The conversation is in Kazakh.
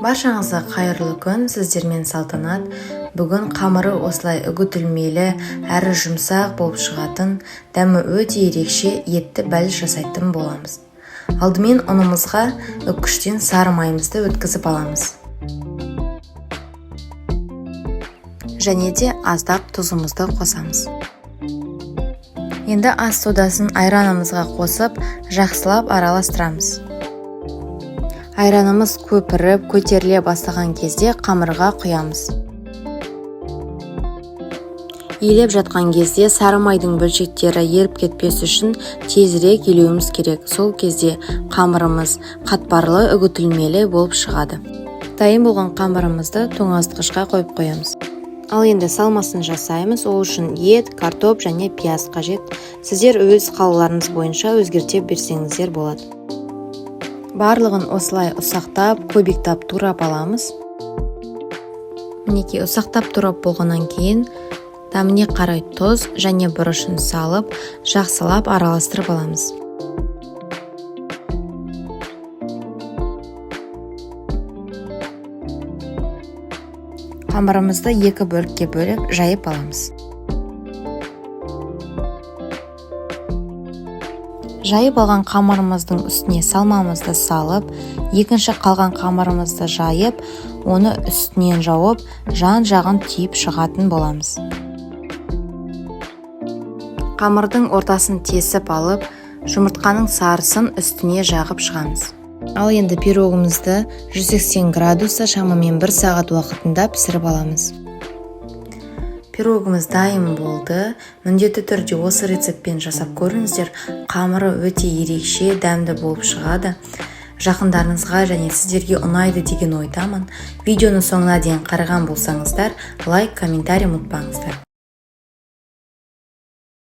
Баршаңызға қайырлы күн! Сіздермен Салтанат. Бүгін қамыры осылай үгітілмелі әрі жұмсақ болып шығатын, дәмі өте ерекше етті бәліш жасайтын боламыз. Алдымен ұнымызға үккіштен сары майымызды өткізіп аламыз. Және де аздап тұзымызды қосамыз. Енді ас содасын айранымызға қосып, жақсылап араластырамыз. Айранымыз көпіріп, көтеріле бастаған кезде қамырға құямыз. Елеп жатқан кезде сары майдың бөлшектері еріп кетпес үшін тезірек елеуіміз керек. Сол кезде қамырымыз қатпарлы, үгітілмелі болып шығады. Дайын болған қамырымызды тоңазытқышқа қойып қоямыз. Ал енді салмасын жасаймыз. Ол үшін ет, картоп және пияз қажет. Сіздер өз қалауларыңыз бойынша өзгерте берсеңіздер болады. Барлығын осылай ұсақтап, кубиктап турап аламыз. Мінекей, ұсақтап турап болғаннан кейін дәміне қарай тұз және бұрышын салып, жақсылап араластырып аламыз. Қамырымызды екі бөлікке бөліп, жайып аламыз. Жайып алған қамырымыздың үстіне салмамызды салып, екінші қалған қамырымызды жайып, оны үстінен жауып, жан-жағын түйіп шығатын боламыз. Қамырдың ортасын тесіп алып, жұмыртқаның сарысын үстіне жағып шығамыз. Ал енді пирогымызды 180 градуста шамамен 1 сағат уақытында пісіріп аламыз. Пирогымыз дайын болды. Міндетті түрде осы рецептпен жасап көріңіздер. Қамыры өте ерекше, дәмді болып шығады. Жақындарыңызға және сіздерге ұнайды деген ойдамын. Видеоны соңына дейін қараған болсаңыздар, лайк, комментарий ұмытпаңыздар.